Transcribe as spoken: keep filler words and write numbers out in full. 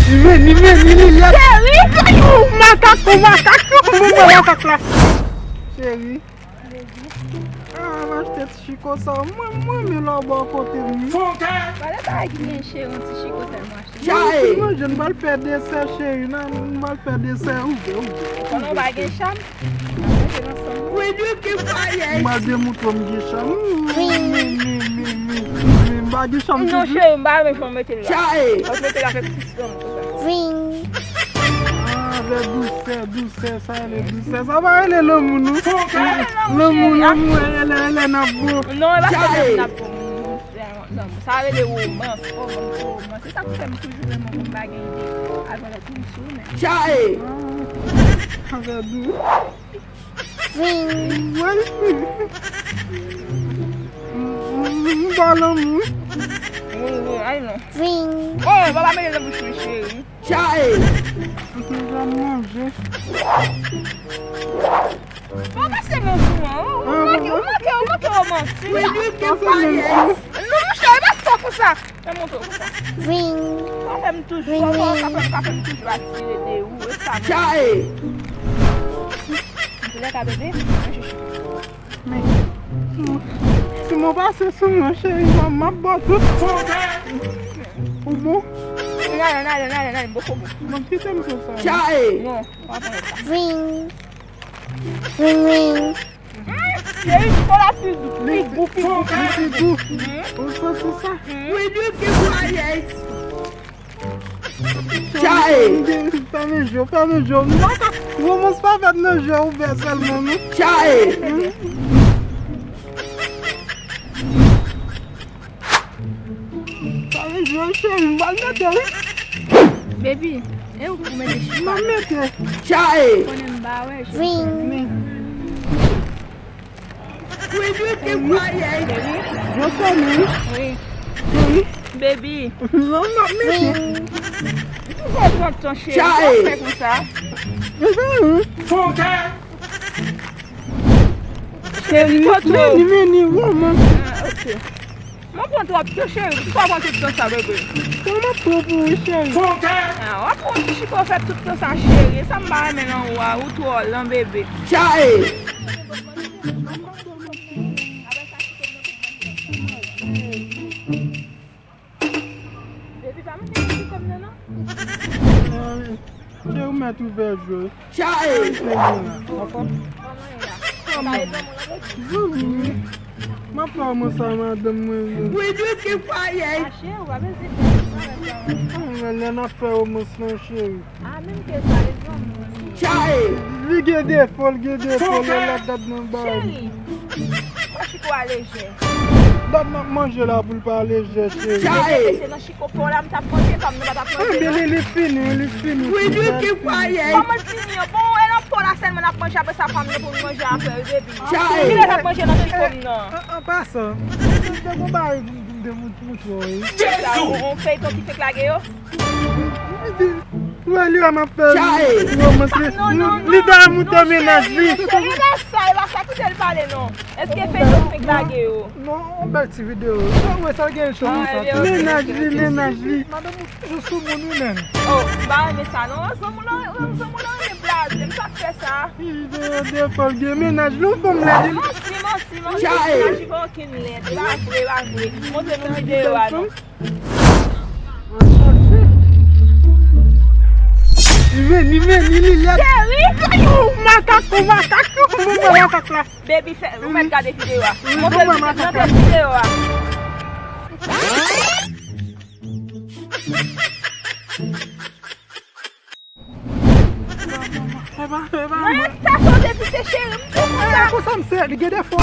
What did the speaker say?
Vini, vini, li lè. Cheri! Ou makak, ou makak, ou makak la. Cheri. Ah, m achte ti chiko sa. Mwen, mwen, men lò bò kote m. Pale bagay ki gen cheri, yon ti chiko sèlman achte. Cheri! Mwen, je n pral fè desè, cheri. Nan, n pral fè desè. Ouvè, ouvè. Konnen w pa gen cham? Mwen, je nan sanm. Mwen, je ki fayè. M pral demontre w m gen cham. Mi, mi, mi, mi, mi, mi, m pa gen cham. Non, cheri, m pa renmen jan w mete l la. Cheri! Fòk mete l avèk plis lanmou konsa. Ah, avèk dousè, dousè. Sa rele dousè. Sa pa rele lanmou, non. Lanmou, lanmou, e lè, e lè n ap bon. Non, e pa sèlman n ap bon, lanmou. Sa rele womans. Oh, lanmou, womans. Se sa ki fè m toujou renmen w, m pa gen ide. Avè lòt moun sou men. Cheri! Ah, avè dou. Wi. M ba lanmou. Wi, wi, ay non. Oh, papa mete nan bouch mwen, cheri. Chae! Mwen pral manje. Bon, pase nan jou an. Ou manke, ou manke, ou manke romantik. Pase nan jou. Non, monchè, e pa sa konsa. Mwen montre w konsa. Sa fè m toujou, sa fè m toujou atire de ou, e sa mwen. Chae! Ou lè ka bebe? Manje chou. Men, si mwen pase sou mwen, cheri, m ap ba w tout. Ou bon? N ale, n ale, n ale, n ale, m poko bon. Mwen kite m konsa. Chae! Non, pa pran sa. Ring, ring. Cheri, chikola pi gou, pi gou, pi gou. Pi gou. Ou santi sa? Wi, di ki fwayè. Chae! Fèmen je w, fèmen je w. Romans pa fèt nan je ouvè sèlman, non. Chae! Fèmen je w, cheri, m pral mete, wi. Baby, e ou pou mete chita. M ap mete. Chae! Konnen m pa wè je. Ring. Wi, di ki fwayè. Yo fèmen. Wi. Wi. Baby. Non, m ap mete. Ou toujou pran tan, cheri. Chae. Ou fè konsa. Fon kè. Cheri, vini, vini, woman. Ah, ok. Mwen pran twòp tan, cheri. Poukisa w pran tout tan sa, bebe? Kòman pran pou ou, cheri? Ah, w ap pran ti chiko fè tout tan sa, cheri. E sa m pa renmen nan ou a, ou twò lan, bebe. Chae! Baby, pa mete ti chiko m nan, non. Cheri, ou mèt ouvè je w. Chae! Zanmi, m ap fè romans a madanm mwen, wi. Wi, di ki fwayè. Mache, ou pa bezwen fè sa. Ah, lè n ap fè romans lan, cheri. Ah, menm ke sa, e zanmi. Chae! Li gen defo, li gen defo, lè l ap dat nan ba. Cheri, pran chiko a lejè. Dat m ap manje la pou l pa lejè, cheri. Chae! Bebe, se nan chiko pa w la m t ap manje, pa m nan pa t ap manje, non. Li, li fini, li fini. Wi, di ki fwayè. Kòman l fini an? Bon, e nan po la sèlman n ap manje, apre sa pa m nan pou n manje apre, wi, baby. Chae! Kilè n ap manje nan chiko m nan? An, an pasan, m te gon bagay pou m te moutre w, wi. Jezi! Yon feyton ki fèk lage yo? Wè li wè m ap fè romans li. Li ta moutre mennaj li. Cheri, e pa sa, e pa sa, kite l pale non. Èske feyton fenk lage yo? Non, yon bèl ti videyo. Sa wè sa gen chans sa. Mennaj li, mennaj li. Madanm ou toujou sou moun wi menm. Oh, m pa renmen sa non. Zanmi w lan, zanmi w lan renmen blaze. M sa k fè sa. Li de, de fòl gen mennaj li, ou fanm lèd. Manti, manti, manti. Mennaj li pa okenn lèd. Pa vre, pa vre. Montre nou videyo a non. Vini, vini, li lèd. Cheri! Ou makak, ou makak, ou bon makak la. Baby, fè, ou mèt gade videyo a. Montre l videyo a. Epa, epa. Mwen ta sote pise cheri, m tou konsa. Konsa m se, li gen defo.